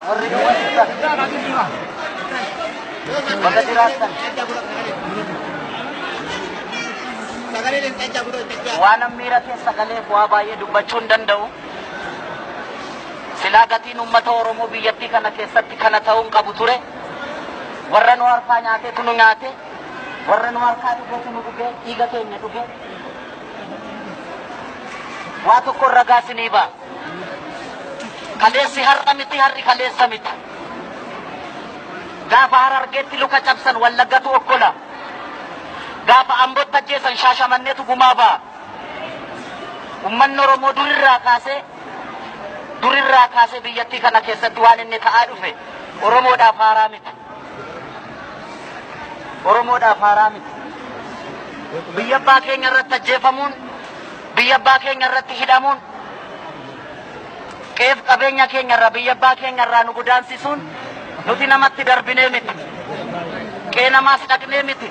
Warri nu baga jiraattan. Waan miira keessa galeef waa baay'ee dubbachuu hin danda'u. Silaa gatiin uummata Oromoo biyyattii kana keessatti kana ta'uu hin qabu ture. Warra nu harkaa nyaateetu nu nyaate. Warra nu harkaa dhugeetu nu dhugee, dhiiga keenya dhugee. Waa tokko ragaa isinii ba'a. Kaleessi har'a miti, har'i kaleessa miti. Gaafa Harargeetti luka cabsan Wallaggatu okkola. Gaafa Ambootti ajjeesan Shaashamanneetu gumaa ba'a. Uummanni Oromoo durirraa kaasee biyyattii kana keessatti waan inni ta'aa dhufe Oromoodhaaf haaraa miti. Oromoodhaaf haaraa miti. Biyya abbaa keenya irratti ajjeefamuun, biyya abbaa keenya irratti hidhamuun, qeef qabeenya keenya irraa, biyya abbaa keenya irraa nu godaansisuun nuti namatti darbinee miti. Qee namaas dhaqnee miti.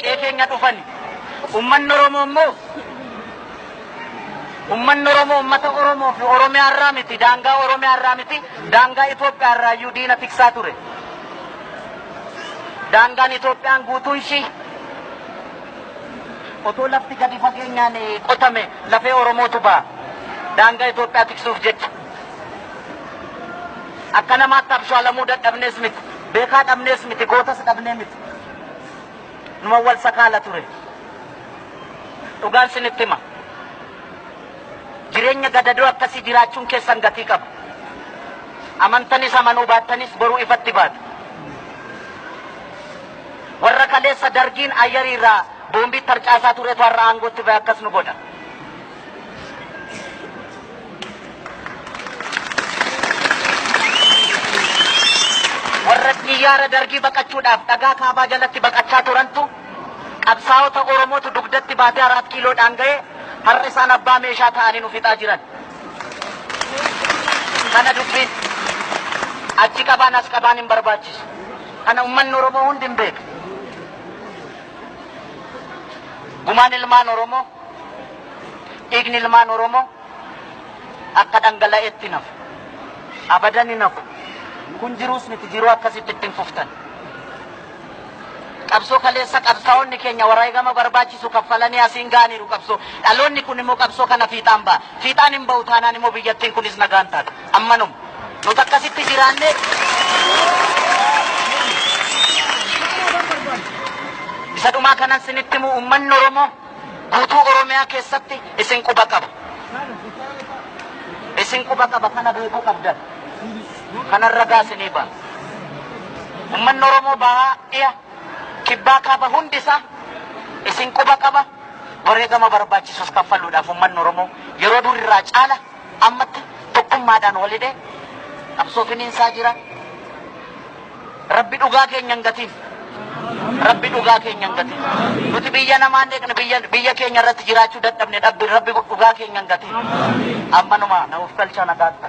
Qee keenya dhufani. Uummanni Oromoo immoo, uummanni Oromoo uummata Oromoo fi Oromiyaa irraa miti, daangaa Oromiyaa irraa miti, daangaa Itoophiyaa irraa iyyuu diina tiksaa ture. Daangaan Itoophiyaan guutuun ishii otoo lafti gadi fageenyaan qotame lafee Oromootu ba'a. Daangaa Itoophiyaa tiksuuf jecha. Akka namaatti abshaalamuu dadhabnees miti. Beekaa dhabnees miti. Gootas dhabnee miti. Numa wal sakaala ture. Dhugaan sinitti hima. Jireenya gadadoo akkasii jiraachuun keessan gatii qaba. Amantanis amanuu baattanis boruu ifatti baatu. Warra kaleessa Dargiin ayyarii irraa boombii tarcaasaa turetu har'a aangootti bahe akkas nu godha. Warra xiyyaara Dargii baqachuudhaaf dhagaa kaabaa jalatti baqachaa turantu, qabsaa'ota Oromootu dugdatti baatee Araat Kiiloodhaan ga'ee, har'a isaan abbaa meeshaa ta'anii nu fixaa jiran. Kana dubbiin achi qabaan as qabaan hin barbaachisu. Kana uummanni Oromoo hundi hin beeku. Gumaan ilmaan Oromoo, dhiigni ilmaan Oromoo akka dhangala'eetti nafu. Abadan hin hafu. Kun jiruus miti, jiruu akkasitti ittiin fuftan. Qabsoo kaleessa qabsaa'onni keenya wareegama barbaachisu kaffalanii asiin ga'aniiru qabsoo. Dhaloonni kun immoo qabsoo kana fiixaan ba'a. Fiixaan hin ba'u taanaan immoo biyyattiin kunis nagaan taata. Ammanuma. Nuti akkasitti jiraannee isa dhumaa kanan sinitti himu, uummanni Oromoo guutuu Oromiyaa keessatti isin quba qaba. Isin quba qaba, kana beekuu qabdan. Kanan ragaa isinii ba'a. Uummanni Oromoo bahaa, dhiya, kibbaa, kaaba hundisaa isin quba qaba. Wareegama barbaachisus kaffaluudhaaf uummanni Oromoo yeroo durirraa caala ammatti tokkummaadhaan wal hidhee qabsoo finiinsaa jira. Rabbi dhugaa keenya hin gatiin. Rabbi dhugaa keenya hin gatiin. Nuti biyya namaan deeqne, biyya keenya irratti jiraachuu dadhabne dhabbi. Rabbi dhugaa keenya hin gatiin. Ammanuma na of galchaa, nagaatti.